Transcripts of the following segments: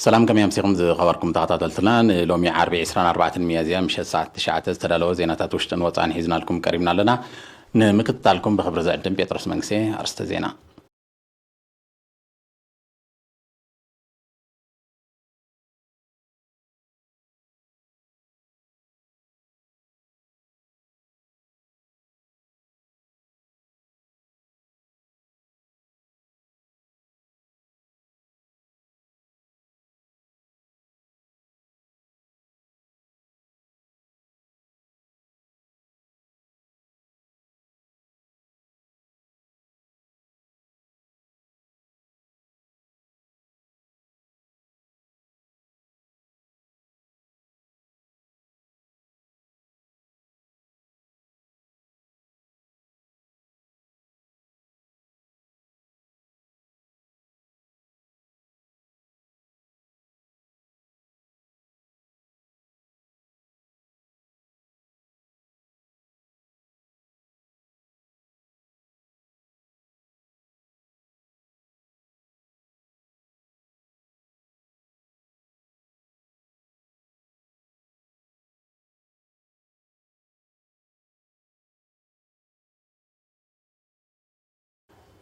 ሰላም፣ ከመይ ኣምሲኹም ዝኸበርኩም ተኸታተልትና? ንሎሚ ዓርቢ ዕስራን ኣርባዕተን ሚያዝያ ምሸት ሰዓት ትሽዓተ ዝተዳለወ ዜናታት ውሽጥን ወጻእን ሒዝናልኩም ቀሪብና ኣለና። ንምክትታልኩም ብኽብሪ ዝዕድም ጴጥሮስ መንግሴ። ኣርስተ ዜና።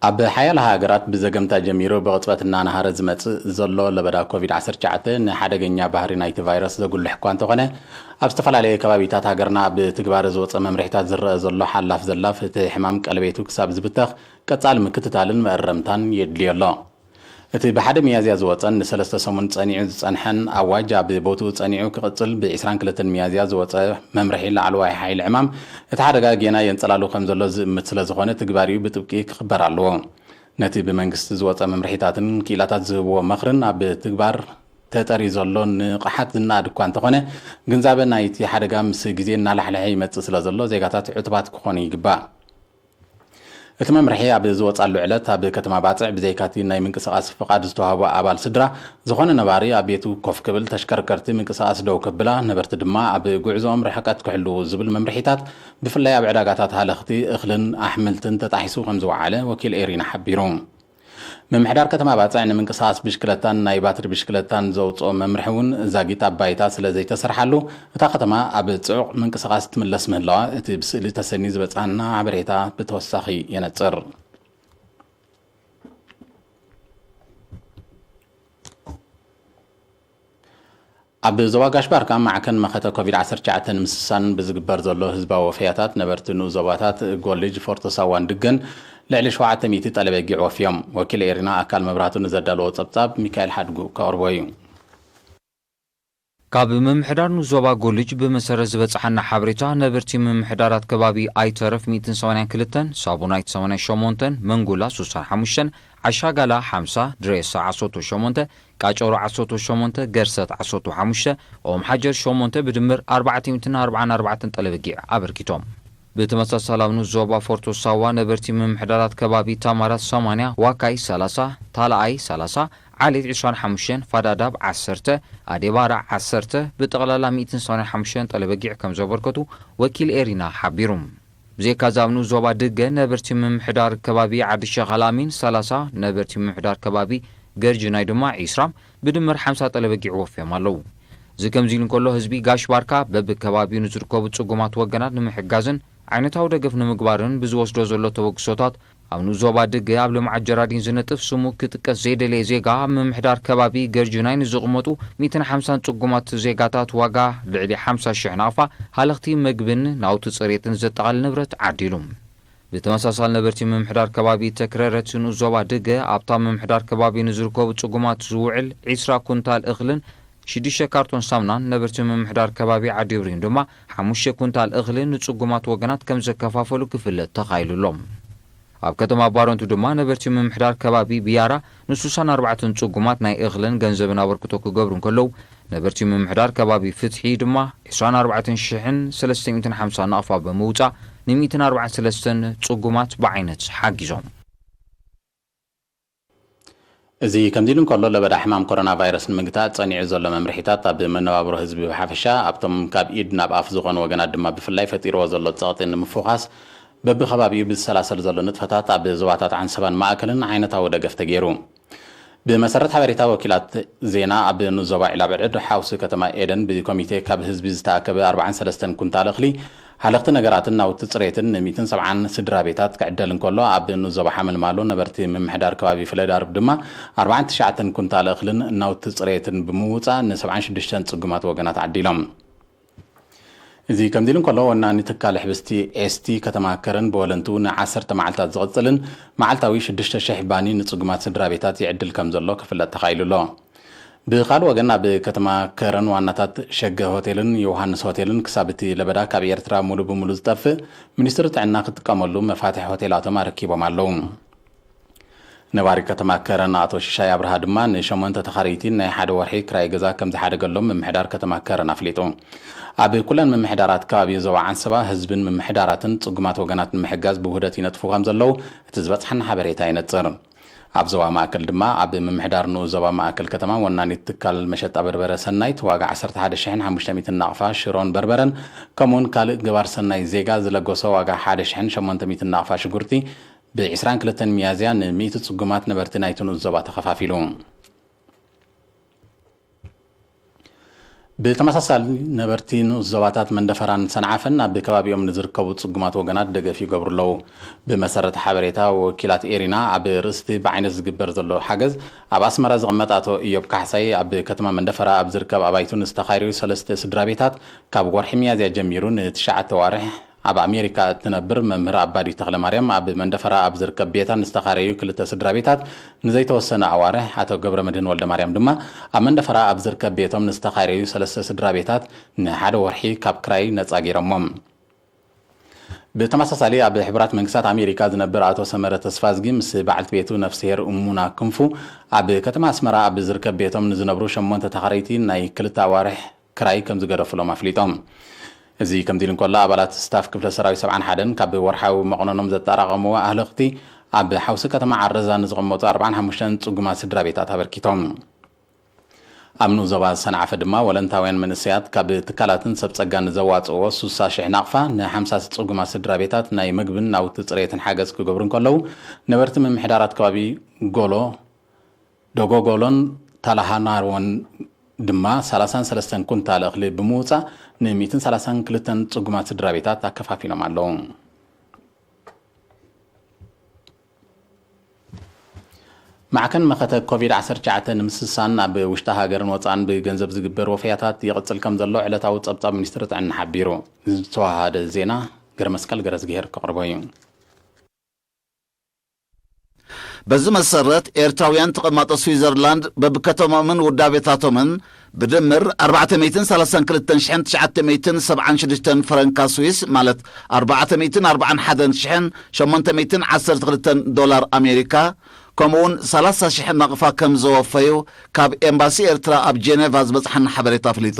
ኣብ ሓያለ ሃገራት ብዘገምታ ጀሚሩ ብቕጽበት እናነሃረ ዝመጽእ ዘሎ ለበዳ ኮቪድ ዓሰርተ ትሽዓተ ንሓደገኛ ባህሪ ናይቲ ቫይረስ ዘጉልሕ እኳ እንተኾነ፣ ኣብ ዝተፈላለየ ከባቢታት ሃገርና ኣብ ትግባረ ዝወጸ መምርሒታት ዝረአ ዘሎ ሓላፍ ዘላፍ እቲ ሕማም ቀለቤቱ ክሳብ ዝብተኽ ቀጻሊ ምክትታልን መእረምታን የድልዮ ኣሎ። እቲ ብሓደ ሚያዝያ ዝወጸን ንሰለስተ ሰሙን ጸኒዑ ዝጸንሐን ኣዋጅ ኣብ ቦትኡ ጸኒዑ ክቕጽል፣ ብ ዕስራን ክልተን ሚያዝያ ዝወጸ መምርሒ ላዕለዋይ ሓይሊ ዕማም እቲ ሓደጋ ጌና የንጸላሉ ከም ዘሎ ዝእምት ስለ ዝኾነ፣ ትግባሪኡ ብጥብቂ ክኽበር ኣለዎ። ነቲ ብመንግስቲ ዝወጸ መምርሒታትን ክኢላታት ዝህብዎ ምኽርን ኣብ ትግባር ተጠርዩ ዘሎ ንቕሓት ዝነኣድ እኳ እንተኾነ፣ ግንዛበ ናይቲ ሓደጋ ምስ ግዜ እናላሕለሐ ይመጽእ ስለ ዘሎ፣ ዜጋታት ዕቱባት ክኾኑ ይግባእ። እቲ መምርሒ ኣብ ዝወጻሉ ዕለት፣ ኣብ ከተማ ባጽዕ ብዘይካቲ ናይ ምንቅስቓስ ፍቓድ ዝተዋህቦ ኣባል ስድራ፣ ዝኾነ ነባሪ ኣብ ቤቱ ኮፍ ክብል፣ ተሽከርከርቲ ምንቅስቓስ ደው ከብላ፣ ነበርቲ ድማ ኣብ ጉዕዞኦም ርሕቀት ክሕልዉ ዝብል መምርሒታት፣ ብፍላይ ኣብ ዕዳጋታት ሃለኽቲ እኽልን ኣሕምልትን ተጣሒሱ ከም ዝወዓለ ወኪል ኤሪና ሓቢሩ። ምምሕዳር ከተማ ባጽዕ ንምንቅስቓስ ብሽክለታን ናይ ባትሪ ብሽክለታን ዘውጽኦ መምርሒ እውን ዛጊት ኣብ ባይታ ስለ ዘይተሰርሓሉ፣ እታ ከተማ ኣብ ጽዑቕ ምንቅስቓስ ትምለስ ምህላዋ እቲ ብስእሊ ተሰንዩ ዝበጽሓና ሓበሬታ ብተወሳኺ የነጽር። ኣብ ዞባ ጋሽ ባርካ ማዕከን መኸተ ኮቪድ ዓሰርተ ትሽዓተ ንምስሳን ብዝግበር ዘሎ ህዝባዊ ወፈያታት፣ ነበርቲ ንኡስ ዞባታት ጎልጅ፣ ፎርቶ ሳዋን ድገን ልዕሊ ሸውዓተ ሚእቲ ጠለበጊዕ ወፍዮም። ወኪል ኤሪና ኣካል መብራህቱ ንዘዳለዎ ጸብጻብ ሚካኤል ሓድጉ ከቕርቦ እዩ። ካብ ምምሕዳር ንኡስ ዞባ ጎልጅ ብመሰረት ዝበጽሓና ሓበሬታ፣ ነበርቲ ምምሕዳራት ከባቢ ኣይተረፍ ሚእትን ሰማንያን ክልተን፣ ሳቡናይት ሰማንያን ሸሞንተን፣ መንጉላ ሱሳን ሓሙሽተን፣ ዓሻጋላ ሓምሳ፣ ድሬሳ ዓሰርተ ሸሞንተ፣ ቃጨሮ ዓሰርተ ሸሞንተ፣ ገርሰት ዓሰርተ ሓሙሽተ፣ ኦም ሓጀር ሸሞንተ፣ ብድምር ኣርባዕተ ሚእትን ኣርባዓን ኣርባዕተን ጠለበጊዕ ኣበርኪቶም። ብተመሳሳሊ ኣብ ንኡስ ዞባ ፎርቶ ሳዋ ነበርቲ ምምሕዳራት ከባቢ ታማራት ሰማንያ፣ ዋካይ ሰላሳ፣ ታላኣይ ሰላሳ፣ ዓሌት ዕስራን ሓሙሽተን፣ ፋዳዳብ ዓሰርተ፣ ኣዴባራ ዓሰርተ፣ ብጠቕላላ ሚእትን ሰማንያን ሓሙሽተን ጠለበጊዕ ከም ዘበርከቱ ወኪል ኤሪና ሓቢሩ። ብዘይካዚ ኣብ ንኡስ ዞባ ድገ ነበርቲ ምምሕዳር ከባቢ ዓዲ ሸኽ ኣልኣሚን ሰላሳ፣ ነበርቲ ምምሕዳር ከባቢ ገርጅናይ ድማ ዕስራ፣ ብድምር ሓምሳ ጠለበጊዕ ወፍዮም ኣለዉ። እዚ ከምዚ ኢሉ እንከሎ፣ ህዝቢ ጋሽ ባርካ በብከባቢኡ ንዝርከቡ ጽጉማት ወገናት ንምሕጋዝን ዓይነታዊ ደገፍ ንምግባርን ብዝወስዶ ዘሎ ተበግሶታት፣ ኣብ ንኡስ ዞባ ድገ ኣብ ልምዓት ጀራዲን ዝነጥፍ ስሙ ክጥቀስ ዘይደለየ ዜጋ፣ ኣብ ምምሕዳር ከባቢ ገርጅናይ ንዝቕመጡ ሚእትን ሓምሳን ጽጉማት ዜጋታት ዋጋ ልዕሊ ሓምሳ ሽሕ ናቕፋ ሃለኽቲ፣ መግብን ናውቲ ጽሬትን ዘጠቓልል ንብረት ዓዲሉ። ብተመሳሳሊ፣ ነበርቲ ምምሕዳር ከባቢ ተክረረት ንኡስ ዞባ ድገ፣ ኣብታ ምምሕዳር ከባቢ ንዝርከቡ ጽጉማት ዝውዕል ዕስራ ኩንታል እኽልን ሽዱሽተ ካርቶን ሳሙናን፣ ነበርቲ ምምሕዳር ከባቢ ዓዲ ብሪን ድማ ሓሙሽተ ኩንታል እኽሊ ንጽጉማት ወገናት ከም ዘከፋፈሉ ክፍለጥ ተኻኢሉ ኣሎ። ኣብ ከተማ ባረንቱ ድማ ነበርቲ ምምሕዳር ከባቢ ብያራ ንስሳን ኣርባዕተን ጽጉማት ናይ እኽልን ገንዘብን ኣበርክቶ ክገብሩ እንከለዉ፣ ነበርቲ ምምሕዳር ከባቢ ፍትሒ ድማ ዕስራን ኣርባዕተን ሽሕን ሰለስተ ሚእትን ሓምሳን ናቕፋ ብምውጻእ፣ ንሚእትን ኣርባዓን ሰለስተን ጽጉማት ብዓይነት ሓጊዞም። እዚ ከምዚ ኢሉ እንከሎ፣ ለበዳ ሕማም ኮሮና ቫይረስ ንምግታእ ጸኒዑ ዘሎ መምርሒታት ኣብ መነባብሮ ህዝቢ ብሓፈሻ፣ ኣብቶም ካብ ኢድ ናብ ኣፍ ዝኾኑ ወገናት ድማ ብፍላይ ፈጢርዎ ዘሎ ጸቕጢ ንምፍዃስ፣ በብኸባቢኡ ብዝሰላሰል ዘሎ ንጥፈታት ኣብ ዞባታት ዓንሰባን ማእከልን ዓይነታዊ ደገፍ ተገይሩ። ብመሰረት ሓበሬታ ወኪላት ዜና፣ ኣብ ንዞባ ዒላብዕድ ሓውሲ ከተማ ኤደን ብኮሚቴ ካብ ህዝቢ ዝተኣከበ ኣርባዓን ሰለስተን ኩንታል እኽሊ፣ ሃለኽቲ ነገራትን ናውቲ ጽሬትን ን170 ስድራ ቤታት ክዕደል እንከሎ፣ ኣብ ንዞባ ሓመልማሎ ነበርቲ ምምሕዳር ከባቢ ፍለዳርብ ድማ ኣርባዓን ትሽዓተን ኩንታል እኽልን ናውቲ ጽሬትን ብምውጻእ ን76 ጽጉማት ወገናት ዓዲሎም። እዚ ከምዚ ኢሉ እንከሎ፣ ወናኒ ትካል ሕብስቲ ኤስቲ ከተማ ከረን ብወለንቱ ን10 መዓልታት ዝቕጽልን መዓልታዊ ሽዱሽተ ሽሕ ባኒ ንጽጉማት ስድራ ቤታት ይዕድል ከም ዘሎ ክፍለጥ ተኻኢሉ ኣሎ። ብኻልእ ወገን፣ ኣብ ከተማ ከረን ዋናታት ሸገ ሆቴልን ዮሃንስ ሆቴልን ክሳብ እቲ ለበዳ ካብ ኤርትራ ሙሉ ብሙሉ ዝጠፍእ፣ ሚኒስትሪ ጥዕና ክጥቀመሉ መፋትሕ ሆቴላቶም ኣረኪቦም ኣለዉ። ነባሪ ከተማ ከረን ኣቶ ሽሻይ ኣብርሃ ድማ ንሸሞንተ ተኻረይቲ ናይ ሓደ ወርሒ ክራይ ገዛ ከም ዝሓደገሎም ምምሕዳር ከተማ ከረን ኣፍሊጡ። ኣብ ኩለን ምምሕዳራት ከባቢ ዞባ ዓንሰባ ህዝብን ምምሕዳራትን ጽጉማት ወገናት ንምሕጋዝ ብውህደት ይነጥፉ ከም ዘለዉ እቲ ዝበጽሓና ሓበሬታ ይነጽር። ኣብ ዞባ ማእከል ድማ ኣብ ምምሕዳር ንኡስ ዞባ ማእከል ከተማ ወናኒት ትካል መሸጣ በርበረ ሰናይት ዋጋ ዓሰርተ ሓደ ሽሕን ሓሙሽተ ሚእትን ናቕፋ ሽሮን በርበረን ከምኡውን ካልእ ገባር ሰናይ ዜጋ ዝለገሶ ዋጋ ሓደ ሽሕን ሸሞንተ ሚእትን ናቕፋ ሽጉርቲ ብ22 ሚያዝያ ን100 ጽጉማት ነበርቲ ናይቲ ንኡስ ዞባ ተኸፋፊሉ። ብተመሳሳሊ፣ ነበርቲ ንኡስ ዞባታት መንደፈራን ሰንዓፈን ኣብ ከባቢኦም ንዝርከቡ ጽጉማት ወገናት ደገፍ ይገብሩ ኣለዉ። ብመሰረት ሓበሬታ ወኪላት ኤሪና፣ ኣብ ርእስቲ ብዓይነት ዝግበር ዘሎ ሓገዝ፣ ኣብ ኣስመራ ዝቕመጥ ኣቶ ኢዮብ ካሕሳይ፣ ኣብ ከተማ መንደፈራ ኣብ ዝርከብ ኣባይቱ ንዝተኻረዩ ሰለስተ ስድራ ቤታት፣ ካብ ወርሒ ሚያዝያ ጀሚሩ ንትሽዓተ ኣዋርሕ ኣብ ኣሜሪካ እትነብር መምህር ኣባዲ ተኽለማርያም፣ ኣብ መንደፈራ ኣብ ዝርከብ ቤታ ንዝተኻረዩ ክልተ ስድራ ቤታት ንዘይተወሰነ ኣዋርሕ፣ ኣቶ ገብረመድህን ወልደማርያም ድማ ኣብ መንደፈራ ኣብ ዝርከብ ቤቶም ንዝተኻረዩ ሰለስተ ስድራ ቤታት ንሓደ ወርሒ ካብ ክራይ ነጻ ገይሮሞም። ብተመሳሳሊ፣ ኣብ ሕቡራት መንግስታት ኣሜሪካ ዝነብር ኣቶ ሰመረ ተስፋዝጊ ምስ በዓልቲ ቤቱ ነፍስሄር እሙና ክንፉ ኣብ ከተማ ኣስመራ ኣብ ዝርከብ ቤቶም ንዝነብሩ ሸሞንተ ተኻረይቲ ናይ ክልተ ኣዋርሕ ክራይ ከም ዝገደፉሎም ኣፍሊጦም። እዚ ከምዚ ኢሉ እንከሎ፣ ኣባላት ስታፍ ክፍለ ሰራዊት ሰብዓን ሓደን ካብ ወርሓዊ መቕነኖም ዘጠራቐምዎ ኣህለኽቲ ኣብ ሓውሲ ከተማ ዓረዛ ንዝቕመጡ ኣርባዓን ሓሙሽተን ጽጉማት ስድራ ቤታት ኣበርኪቶም። ኣብ ንኡስ ዞባ ሰንዓፈ ድማ ወለንታውያን መንእሰያት ካብ ትካላትን ሰብ ጸጋን ዘዋጽእዎ ሱሳ ሽሕ ናቕፋ ንሓምሳ ጽጉማት ስድራ ቤታት ናይ ምግብን ናውቲ ጽሬትን ሓገዝ ክገብሩ እንከለዉ፣ ነበርቲ ምምሕዳራት ከባቢ ጎሎ፣ ዶጎጎሎን ታላሃናሮን ድማ ሰላሳን ሰለስተን ኩንታል እኽሊ ብምውጻእ ን132 ጽጉማት ስድራ ቤታት ኣከፋፊሎም ኣለዉ። ማዕከን መኸተ ኮቪድ ዓሰርተ ትሽዓተ ንምስሳን ኣብ ውሽጢ ሃገርን ወጻእን ብገንዘብ ዝግበር ወፈያታት ይቕጽል ከም ዘሎ ዕለታዊ ጸብጻብ ሚኒስትሪ ጥዕና ሓቢሩ። ዝተዋሃደ ዜና ገረመስቀል ገረዝግሄር ከቕርቦ እዩ። በዚ መሰረት፣ ኤርትራውያን ተቐማጦ ስዊዘርላንድ በብከተሞምን ውዳቤታቶምን ብድምር ኣርባዕተ ሚእትን ሰላሳን ክልተን ሽሕን ትሽዓተ ሚእትን ሰብዓን ሽዱሽተን ፍረንካ ስዊስ፣ ማለት ኣርባዕተ ሚእትን ኣርባዓን ሓደን ሽሕን ሸሞንተ ሚእትን ዓሰርተ ክልተን ዶላር ኣሜሪካ፣ ከምኡውን ሰላሳ ሽሕ ናቕፋ ከም ዘወፈዩ ካብ ኤምባሲ ኤርትራ ኣብ ጄኔቫ ዝበጽሓና ሓበሬታ ኣፍሊጡ።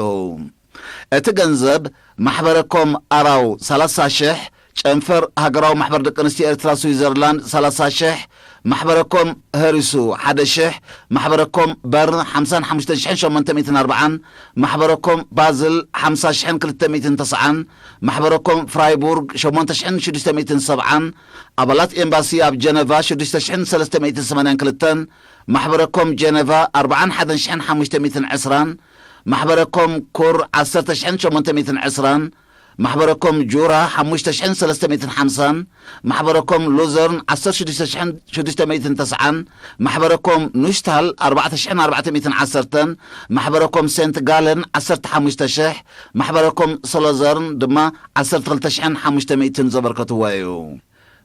እቲ ገንዘብ ማሕበረኮም ኣራው ሰላሳ ሽሕ፣ ጨንፈር ሃገራዊ ማሕበር ደቂ ኣንስትዮ ኤርትራ ስዊዘርላንድ ሰላሳ ሽሕ፣ ማሕበረኮም ህሪሱ ሓደ ሽሕ፣ ማሕበረኮም በርን ሓምሳን ሓሙሽተ ሽሕን ሸሞንተ ሚእትን ኣርባዓን፣ ማሕበረኮም ባዝል ሓምሳ ሽሕን ክልተ ሚእትን ተስዓን፣ ማሕበረኮም ፍራይቡርግ ሸሞንተ ሽሕን ሽዱሽተ ሚእትን ሰብዓን፣ ኣባላት ኤምባሲ ኣብ ጀነቫ ሽዱሽተ ሽሕን ሰለስተ ሚእትን ሰማንያን ክልተን፣ ማሕበረኮም ጀነቫ ኣርባዓን ሓደን ሽሕን ሓሙሽተ ሚእትን ዕስራን፣ ማሕበረኮም ኩር ዓሰርተ ሽሕን ሸሞንተ ሚእትን ዕስራን፣ ማሕበረኮም ጁራ ሓሙሽተ ሽሕን ሰለስተ ሚእትን ሓምሳን፣ ማሕበረኮም ሉዘርን ዓሰርተ ሽዱሽተ ሽሕን ሽዱሽተ ሚእትን ተስዓን፣ ማሕበረኮም ኑሽታል ኣርባዕተ ሽሕን ኣርባዕተ ሚእትን ዓሰርተን፣ ማሕበረኮም ሴንት ጋለን ዓሰርተ ሓሙሽተ ሽሕ፣ ማሕበረኮም ሶሎዘርን ድማ ዓሰርተ ክልተ ሽሕን ሓሙሽተ ሚእትን ዘበርከትዎ እዩ።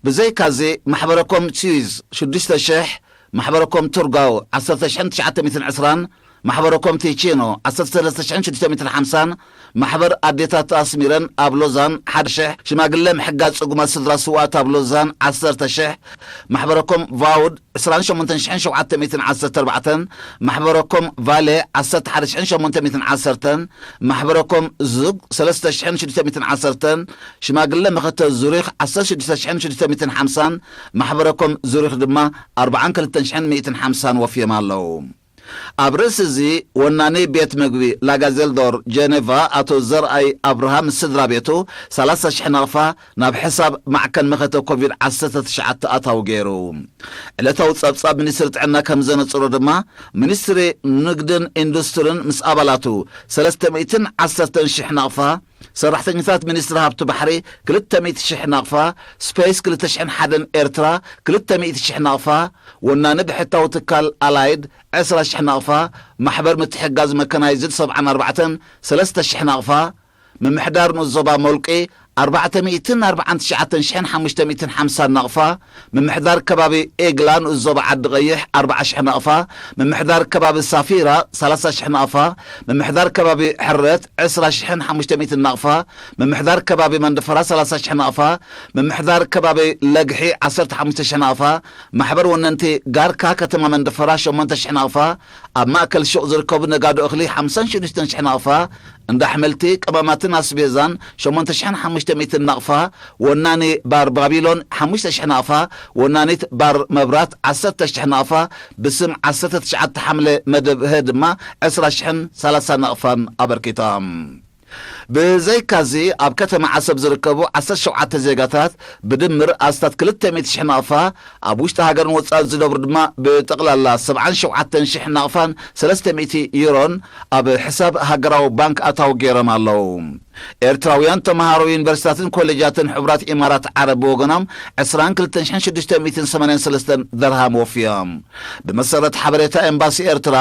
ብዘይካዚ፣ ማሕበረኮም ስዊዝ ሽዱሽተ ሽሕ፣ ማሕበረኮም ቱርጋው ዓሰርተ ሽሕን ትሽዓተ ሚእትን ዕስራን፣ ማሕበረኮም ቲቺኖ ዓሰርተ ሰለስተ ሽሕን ሽዱሽተ ሚእትን ሓምሳን፣ ማሕበር ኣዴታት ኣስሚረን ኣብ ሎዛን ሓደ ሽሕ፣ ሽማግለ ምሕጋዝ ጽጉማት ስድራ ስውኣት ኣብ ሎዛን ዓሰርተ ሽሕ፣ ማሕበረኮም ቫውድ ዕስራን ሸሞንተን ሽሕን ሸውዓተ ሚእትን ዓሰርተ ኣርባዕተን፣ ማሕበረኮም ቫሌ ዓሰርተ ሓደ ሽሕን ሸሞንተ ሚእትን ዓሰርተን፣ ማሕበረኮም ዙግ ሰለስተ ሽሕን ሽዱሽተ ሚእትን ዓሰርተን፣ ሽማግለ መኸተ ዙሪኽ ዓሰርተ ሽዱሽተ ሽሕን ሽዱሽተ ሚእትን ሓምሳን፣ ማሕበረኮም ዙሪኽ ድማ ኣርባዓን ክልተን ሽሕን ሚእትን ሓምሳን ወፍዮም ኣለዉ። ኣብ ርእሲ እዚ፣ ወናኒ ቤት ምግቢ ላጋዜልዶር ጀኔቫ ኣቶ ዘርኣይ ኣብርሃ ምስ ስድራ ቤቱ፣ ሰላሳ ሽሕ ናቕፋ ናብ ሕሳብ ማዕከን መኸተ ኮቪድ ዓሰርተ ትሽዓተ ኣታዊ ገይሩ። ዕለታዊ ጸብጻብ ሚኒስትሪ ጥዕና ከም ዘነጽሮ ድማ፣ ሚኒስትሪ ንግድን ኢንዱስትርን ምስ ኣባላቱ፣ ሰለስተ ሚእትን ዓሰርተን ሽሕ ናቕፋ፣ ሰራሕተኛታት ሚኒስትሪ ሃብቲ ባሕሪ፣ ክልተ ሚእቲ ሽሕ ናቕፋ፣ ስፔስ ክልተ ሽሕን ሓደን ኤርትራ፣ ክልተ ሚእቲ ሽሕ ናቕፋ፣ ወናኒ ብሕታዊ ትካል ኣላይድ፣ ዕስራ ሽሕ ናቕፋ፣ ማሕበር ምትሕጋዝ መከናይዝድ፣ ሰብዓን ኣርባዕተን፣ ሰለስተ ሽሕ ናቕፋ፣ ምምሕዳር ንኡስ ዞባ ሞልቂ፣ ኣርባዕተ ሚእትን ኣርባዓን ትሽዓተን ሽሕን ሓሙሽተ ሚእትን ሓምሳን ናቕፋ፣ ምምሕዳር ከባቢ ኤግላ ንኡስ ዞባ ዓዲ ቀይሕ፣ ኣርብዓ ሽሕ ናቕፋ፣ ምምሕዳር ከባቢ ሳፊራ፣ ሰላሳ ሽሕ ናቕፋ፣ ምምሕዳር ከባቢ ሕረት፣ ዕስራ ሽሕን ሓሙሽተ ሚእትን ናቕፋ፣ ምምሕዳር ከባቢ መንደፈራ፣ ሰላሳ ሽሕ ናቕፋ፣ ምምሕዳር ከባቢ ለግሒ፣ ዓሰርተ ሓሙሽተ ሽሕ ናቕፋ፣ ማሕበር ወነንቲ ጋርካ ከተማ መንደፈራ፣ ሸሞንተ ሽሕ ናቕፋ፣ ኣብ ማእከል ሹቕ ዝርከቡ ነጋዶ እኽሊ፣ ሓምሳን ሽዱሽተን ሽሕ ናቕፋ፣ እንዳ ኣሕምልቲ፣ ቀመማትን ኣስቤዛን፣ ሸሞንተ ሽሕን ሓሙሽተ ሚእትን ናቕፋ፣ ወናኒ ባር ባቢሎን፣ ሓሙሽተ ሽሕ ናቕፋ፣ ወናኒት ባር መብራት፣ ዓሰርተ ሽሕ ናቕፋ፣ ብስም ዓሰርተ ትሽዓተ ሓምለ መደብ ሀ ድማ፣ ዕስራ ሽሕን ሰላሳ ናቕፋን ኣበርኪቶም። ብዘይካዚ፣ ኣብ ከተማ ዓሰብ ዝርከቡ ዓሰርተ ሸውዓተ ዜጋታት ብድምር ኣስታት ክልተ ሚእቲ ሽሕ ናቕፋ፣ ኣብ ውሽጢ ሃገርን ወጻኢ ዝነብሩ ድማ ብጠቕላላ ሰብዓን ሸውዓተን ሽሕ ናቕፋን ሰለስተ ሚእቲ ዩሮን ኣብ ሕሳብ ሃገራዊ ባንክ ኣታዊ ገይሮም ኣለዉ። ኤርትራውያን ተምሃሮ ዩኒቨርሲታትን ኮሌጃትን ሕቡራት ኢማራት ዓረብ ብወገኖም፣ ዕስራን ክልተን ሽሕን ሽዱሽተ ሚእትን ሰማንያን ሰለስተን ደርሃም ወፍዮም። ብመሰረት ሓበሬታ ኤምባሲ ኤርትራ፣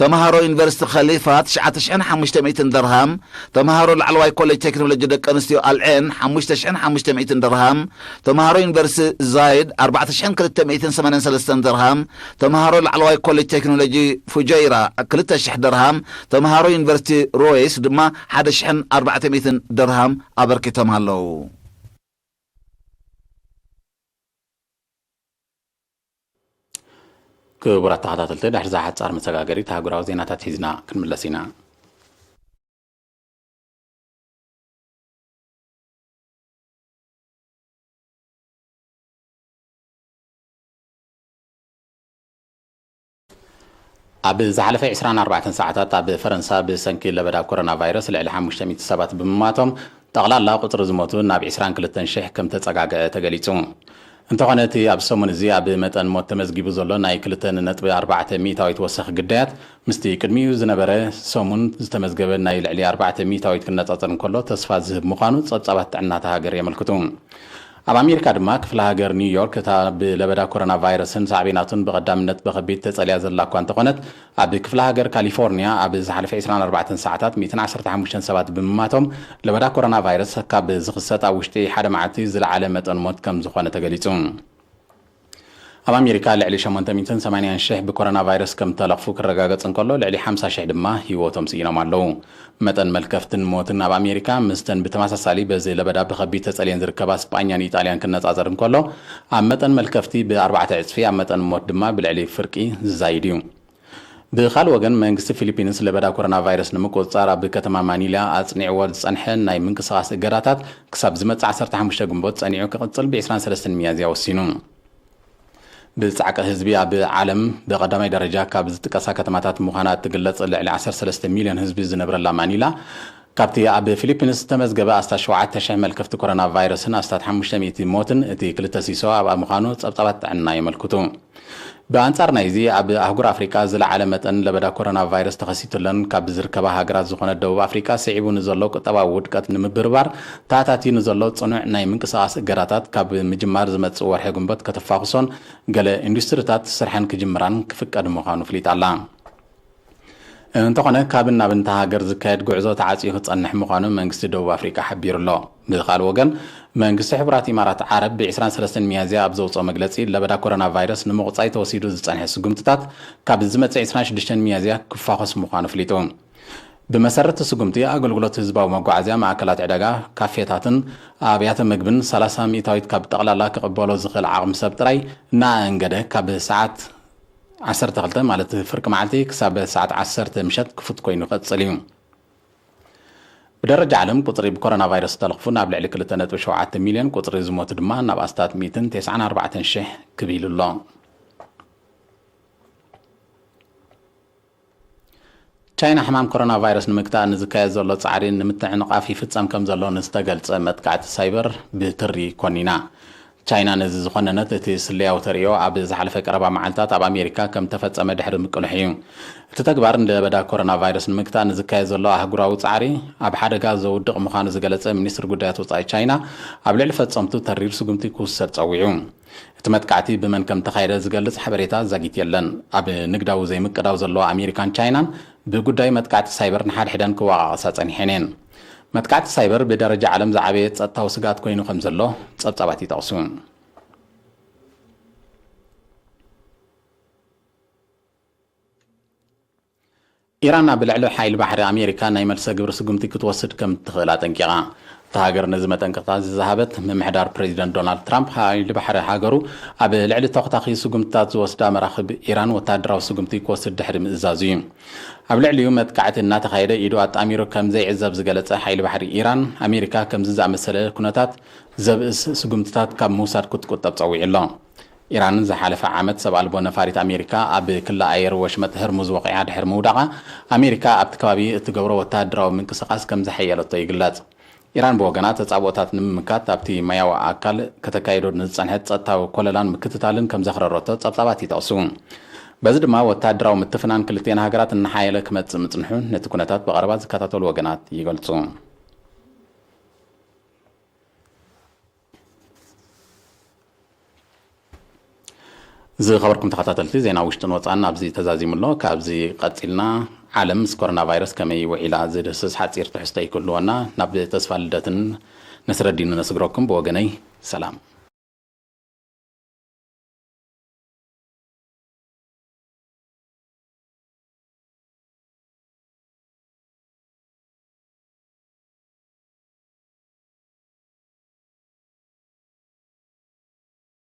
ተምሃሮ ዩኒቨርሲቲ ኸሊፋ፣ ትሽዓተ ሽሕን ሓሙሽተ ሚእትን ደርሃም፣ ተምሃሮ ላዕለዋይ ኮሌጅ ቴክኖሎጂ ደቂ ኣንስትዮ ኣልዔን፣ ሓሙሽተ ሽሕን ሓሙሽተ ሚእትን ደርሃም፣ ተምሃሮ ዩኒቨርሲቲ ዛይድ፣ ኣርባዕተ ሽሕን ክልተ ሚእትን ሰማንያን ሰለስተን ደርሃም፣ ተምሃሮ ላዕለዋይ ኮሌጅ ቴክኖሎጂ ፉጀይራ፣ ክልተ ሽሕ ደርሃም፣ ተምሃሮ ዩኒቨርሲቲ ሮይስ ድማ፣ ሓደ ሽሕን ኣርባዕተ ሚእትን ደርሃም ኣበርኪቶም ኣለዉ። ክቡራት ተኸታተልቲ፣ ድሕሪ እዛ ሓጻር መሰጋገሪት ኣህጉራዊ ዜናታት ሒዝና ክንምለስ ኢና። ኣብ ዝሓለፈ ዕስራን ኣርባዕተን ሰዓታት ኣብ ፈረንሳ ብሰንኪ ለበዳ ኮሮና ቫይረስ ልዕሊ ሓሙሽተ ሚእቲ ሰባት ብምማቶም፣ ጠቕላላ ቁጽሪ ዝሞቱ ናብ ዕስራን ክልተን ሽሕ ከም ተጸጋግዐ ተገሊጹ። እንተኾነ፣ እቲ ኣብ ሰሙን እዚ ኣብ መጠን ሞት ተመዝጊቡ ዘሎ ናይ ክልተ ነጥቢ ኣርባዕተ ሚእታዊት ወሰኽ ግዳያት፣ ምስቲ ቅድሚኡ ዝነበረ ሰሙን ዝተመዝገበ ናይ ልዕሊ ኣርባዕተ ሚእታዊት ክነጻጸር እንከሎ፣ ተስፋ ዝህብ ምዃኑ ጸብጻባት ጥዕና እታ ሃገር የመልክቱ። ኣብ ኣሜሪካ ድማ፣ ክፍለ ሃገር ኒውዮርክ፣ እታ ብለበዳ ኮሮና ቫይረስን ሳዕቤናቱን ብቐዳምነት ብኸቢድ ተጸልያ ዘላ እኳ እንተኾነት፣ ኣብ ክፍለ ሃገር ካሊፎርኒያ ኣብ ዝሓለፈ ዕስራን ኣርባዕተን ሰዓታት ሚእትን ዓሰርተ ሓሙሽተን ሰባት ብምማቶም፣ ለበዳ ኮሮና ቫይረስ ካብ ዝኽሰት ኣብ ውሽጢ ሓደ መዓልቲ ዝለዓለ መጠን ሞት ከም ዝኾነ ተገሊጹ። ኣብ ኣሜሪካ ልዕሊ ሸሞንተ ሚእትን ሰማንያን ሽሕ ብኮሮና ቫይረስ ከም ተለኽፉ ክረጋገጽ እንከሎ፣ ልዕሊ ሓምሳ ሽሕ ድማ ህይወቶም ስኢኖም ኣለዉ። መጠን መልከፍትን ሞትን ኣብ ኣሜሪካ ምስተን ብተመሳሳሊ በዚ ለበዳ ብኸቢድ ተጸልየን ዝርከባ ስጳኛን ኢጣልያን ክነጻጸር እንከሎ፣ ኣብ መጠን መልከፍቲ ብኣርባዕተ ዕጽፊ፣ ኣብ መጠን ሞት ድማ ብልዕሊ ፍርቂ ዝዛይድ እዩ። ብኻልእ ወገን፣ መንግስቲ ፊሊፒንስ ለበዳ ኮሮና ቫይረስ ንምቁጽጻር ኣብ ከተማ ማኒላ ኣጽኒዕዎ ዝጸንሐ ናይ ምንቅስቓስ እገዳታት ክሳብ ዝመጽእ ዓሰርተ ሓሙሽተ ግንቦት ጸኒዑ ክቕጽል ብ ዕስራን ሰለስተን ሚያዝያ ወሲኑ። ብጻዕቂ ህዝቢ ኣብ ዓለም ብቐዳማይ ደረጃ ካብ ዝጥቀሳ ከተማታት ምዃና እትግለጽ፣ ልዕሊ ዓሰርተ ሰለስተ ሚልዮን ህዝቢ ዝነብረላ ማኒላ፣ ካብቲ ኣብ ፊሊፒንስ ዝተመዝገበ ኣስታት ሸውዓተ ሽሕ መልከፍቲ ኮሮና ቫይረስን ኣስታት ሓሙሽተ ሚእቲ ሞትን፣ እቲ ክልተ ሲሶ ኣብኣ ምዃኑ ጸብጻባት ጥዕና የመልክቱ። ብኣንጻር ናይዚ፣ ኣብ ኣህጉር ኣፍሪቃ ዝለዓለ መጠን ለበዳ ኮሮና ቫይረስ ተኸሲቱለን ካብ ዝርከባ ሃገራት ዝኾነት ደቡብ ኣፍሪቃ፣ ስዒቡ ንዘሎ ቁጠባዊ ውድቀት ንምብርባር ተኣታትዩ ንዘሎ ጽኑዕ ናይ ምንቅስቓስ እገዳታት፣ ካብ ምጅማር ዝመጽእ ወርሒ ግንቦት ከተፋኹሶን ገለ ኢንዱስትሪታት ስርሐን ክጅምራን ክፍቀድ ምዃኑ ኣፍሊጣ ኣላ። እንተኾነ፣ ካብን ናብን እታ ሃገር ዝካየድ ጉዕዞ ተዓጽዩ ክጸንሕ ምዃኑ መንግስቲ ደቡብ ኣፍሪቃ ሓቢሩ ኣሎ። ብኻልእ ወገን፣ መንግስቲ ሕቡራት ኢማራት ዓረብ ብ ዕስራን ሰለስተን ሚያዝያ ኣብ ዘውጽኦ መግለጺ፣ ለበዳ ኮሮና ቫይረስ ንምቑጻይ ተወሲዱ ዝጸንሐ ስጉምትታት ካብ ዝመጽእ ዕስራን ሽዱሽተን ሚያዝያ ክፋኾስ ምዃኑ ኣፍሊጡ። ብመሰረት እቲ ስጉምቲ፣ ኣገልግሎት ህዝባዊ መጓዓዝያ፣ ማእከላት ዕዳጋ፣ ካፌታትን ኣብያተ ምግብን ሰላሳ ሚእታዊት ካብ ጠቕላላ ክቕበሎ ዝኽእል ዓቕሚ ሰብ ጥራይ እናኣንገደ፣ ካብ ሰዓት ዓሰርተ ክልተ ማለት ፍርቂ መዓልቲ ክሳብ ሰዓት ዓሰርተ ምሸት ክፉት ኮይኑ ይቐጽል እዩ። ብደረጃ ዓለም፣ ቁጽሪ ብኮሮና ቫይረስ ዝተለኽፉ ናብ ልዕሊ ክልተ ነጥቢ ሸውዓተ ሚልዮን፣ ቁጽሪ ዝሞቱ ድማ ናብ ኣስታት ሚእትን ተስዓን ኣርባዕተን ሽሕ ክብ ኢሉ ኣሎ። ቻይና ሕማም ኮሮና ቫይረስ ንምግታእ ንዝካየድ ዘሎ ጻዕሪ ንምትዕንቓፍ ይፍጸም ከም ዘሎ ንዝተገልጸ መጥቃዕቲ ሳይበር ብትሪ ኮኒና። ቻይና ነዚ ዝኾነነት እቲ ስለያዊ ተርእዮ ኣብ ዝሓለፈ ቀረባ መዓልታት ኣብ ኣሜሪካ ከም ተፈጸመ ድሕሪ ምቅልሑ እዩ። እቲ ተግባር ንለበዳ ኮሮና ቫይረስ ንምግታእ ንዝካየድ ዘሎ ኣህጉራዊ ጻዕሪ ኣብ ሓደጋ ዘውድቕ ምዃኑ ዝገለጸ ሚኒስትሪ ጉዳያት ወጻኢ ቻይና፣ ኣብ ልዕሊ ፈጸምቱ ተሪር ስጉምቲ ክውሰድ ጸዊዑ። እቲ መጥቃዕቲ ብመን ከም ተኻየደ ዝገልጽ ሓበሬታ ዛጊት የለን። ኣብ ንግዳዊ ዘይምቅዳው ዘለዋ ኣሜሪካን ቻይናን ብጉዳይ መጥቃዕቲ ሳይበር ንሓድሕደን ክወቓቐሳ ጸኒሐን እየን። መጥቃዕቲ ሳይበር ብደረጃ ዓለም ዝዓበየ ጸጥታዊ ስግኣት ኮይኑ ከም ዘሎ ጸብጻባት ይጠቕሱ። ኢራን ኣብ ልዕሊ ሓይሊ ባሕሪ ኣሜሪካ ናይ መልሰ ግብሪ ስጉምቲ ክትወስድ ከም ትኽእል ኣጠንቂቓ። እታ ሃገር ነዚ መጠንቀቕታ ዝሃበት፣ ምምሕዳር ፕሬዚደንት ዶናልድ ትራምፕ ሓይሊ ባሕሪ ሃገሩ ኣብ ልዕሊ ተኹታኺ ስጉምትታት ዝወስዳ መራኽብ ኢራን ወታደራዊ ስጉምቲ ክወስድ ድሕሪ ምእዛዙ እዩ። ኣብ ልዕሊኡ መጥቃዕቲ እናተኻየደ ኢዱ ኣጣሚሩ ከም ዘይዕዘብ ዝገለጸ ሓይሊ ባሕሪ ኢራን፣ ኣሜሪካ ከምዚ ዝኣመሰለ ኩነታት ዘብእስ ስጉምትታት ካብ ምውሳድ ክትቁጠብ ጸዊዑ ኣሎ። ኢራን ዝሓለፈ ዓመት ሰብ ኣልቦ ነፋሪት ኣሜሪካ ኣብ ክሊ ኣየር ወሽመጥ ህርሙዝ ወቒዓ ድሕሪ ምውዳቓ፣ ኣሜሪካ ኣብቲ ከባቢ እትገብሮ ወታደራዊ ምንቅስቓስ ከም ዘሐየለቶ ይግለጽ። ኢራን ብወገና፣ ተጻብኦታት ንምምካት ኣብቲ ማያዊ ኣካል ከተካይዶ ንዝጸንሐት ጸጥታዊ ኮለላን ምክትታልን ከም ዘኽረረቶ ጸብጻባት ይጠቕሱ። በዚ ድማ፣ ወታደራዊ ምትፍናን ክልቲኤን ሃገራት እናሓየለ ክመጽእ ምጽንሑ ነቲ ኩነታት ብቐረባ ዝከታተሉ ወገናት ይገልጹ። ዝኸበርኩም ተኸታተልቲ፣ ዜና ውሽጥን ወጻእን ኣብዚ ተዛዚሙ ኣሎ። ካብዚ ቀጺልና፣ ዓለም ምስ ኮሮና ቫይረስ ከመይ ውዒላ ዝድህስስ ሓጺር ትሕዝቶ ይክህልወና። ናብ ተስፋ ልደትን ነስረዲን ነስግረኩም። ብወገነይ ሰላም።